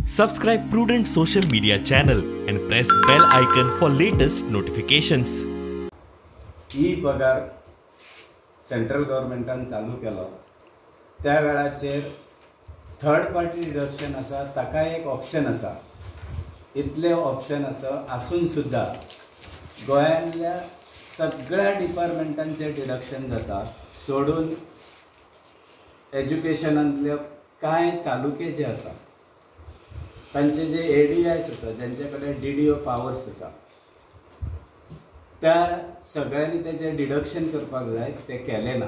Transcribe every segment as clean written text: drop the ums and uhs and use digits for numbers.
Subscribe Prudent Social Media channel and press bell icon for latest notifications. E पगार central गव्हर्मेंटान चालू केलो त्या वेळाचेर थर्ड पार्टी डिडक्शन आसा, ताका एक ऑप्शन आसा. इतले ऑप्शन आसा आसून सुद्दां गोंयांतल्या सगळ्या डिपार्टमेंटांचे डिडक्शन जाता, सोडून एज्युकेशनांतले कांय तालुके जे आसा तांचे जे ADIs आसा, ज्यांचे कडेन DDO powers आसा, त्या सगळ्यांनी तेजें डिडक्शन करपाक जाय, तें केलें ना.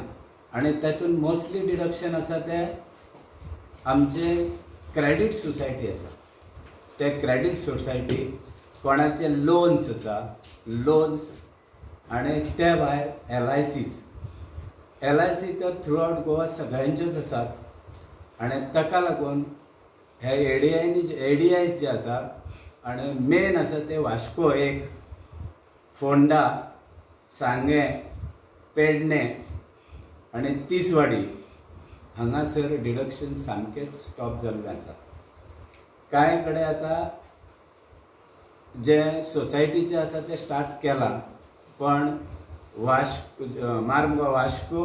आनी तातूंत मोस्टली डिडक्शन आसा ते आमचे क्रेडीट सोसायटी आसा. ते क्रेडीट सोसायटी कोणाचे लोन्स आसा, लोन्स, आनी त्या भायर LICs. LIC तर थ्रू आवट गोवा सगळ्यांच्योच आसात. आनी ताका लागून हे ADIs जे आसा, आनी मेन आसा ते वास्को एक, फोंडा, सांगें, पेडणे आनी तिसवाडी हांगासर डिडक्शन सामकेंच स्टॉप जाल्लें आसा. कांय कडेन आतां जे सोसायटीचे आसा ते स्टार्ट केलां, पण मार्मगांव, वास्को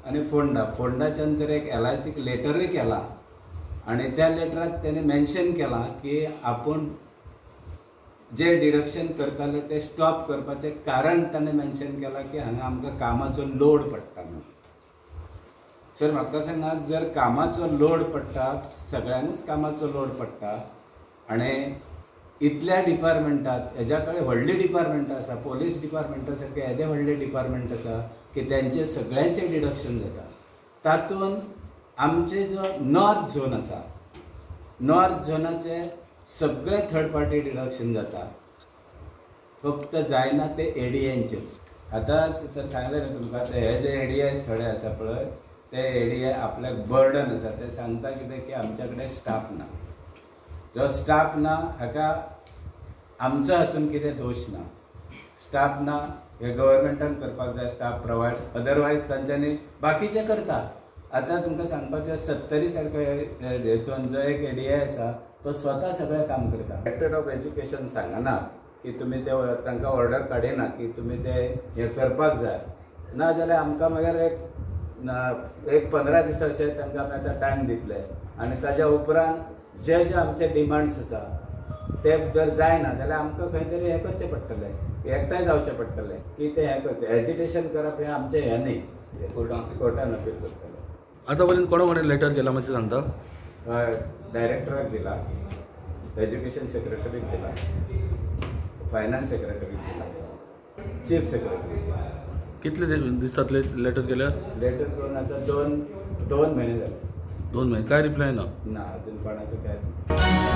आनी फोंडा, फोंडाच्यान तर एक LICक लेटरूय केला आनी त्या लेटराक तेणें मेन्शन केलां की आपूण जे डिडक्शन करताले ते स्टॉप करपाचें कारण ताणें मेन्शन केलां की हांगा आमकां कामाचो लोड पडटा म्हणून. सर म्हाका सांगात, जर कामाचो लोड पडटा, सगळ्यांकूच कामाचो लोड पडटा, आनी इतल्या डिपार्टमेंटात हेज्या कडेन व्हडलीं डिपार्टमेंटां आसा, पोलीस डिपार्टमेंटा सारके येदे व्हडले डिपार्टमेंट आसा की तेंचे सगळ्यांचें डिडक्शन जाता. तातूंत आमचे जो नॉर्थ झोन आसा, नॉर्थ झोनाचे सगळे थर्ड पार्टी डिडक्शन जाता, फक्त जायना ते ADIंचेच. आतां सर सांगलें न्हू तुमकां, ते हे जे ADIs थोडे आसा पळय, ते ADI आपल्याक बर्डन आसा. ते सांगता कितें की आमच्या कडेन स्टाफ ना. जो स्टाफ ना हाका आमच्या हातून कितें दोश ना. स्टाफ ना हे गव्हर्मेंटान करपाक जाय, स्टाफ प्रोवायड, अदरवायज तांच्यांनी बाकीचे करता. आतां तुमकां सांगपाचें, सत्तरी सारको हेतून जो एक ADI आसा तो स्वता सगळें काम करता. डायरेक्टर ऑफ एज्युकेशन सांगना की तुमी ते तांकां ऑर्डर काडिना की तुमी ते हें करपाक जाय, ना जाल्यार आमकां मागीर एक 15 दिसां अशें तांकां आमी आतां टायम दितले आनी ताज्या उपरांत जे जे आमचे डिमांड्स आसा ते जर जायना जाल्यार आमकां खंय तरी हें करचें पडटलें, एकठांय जावचें पडटलें की तें हें करचें. एजिटेशन करप हें आमचें हें न्ही, कोर्टान अपील करतलें. आतां पर्यंत कोणा कोणें लेटर केला मातशें सांगता? हय, डायरेक्टराक दिला, एज्युकेशन सेक्रेटरीक दिला, फायनान्स सेक्रेटरीक दिला, चीफ सेक्रेटरीक दिला. कितले दिसांतले लेटर केल्यार? लेटर करून आतां दोन म्हयने जाले. 2 म्हयने काय रिप्लाय ना? ना, अजून कोणाचो काय.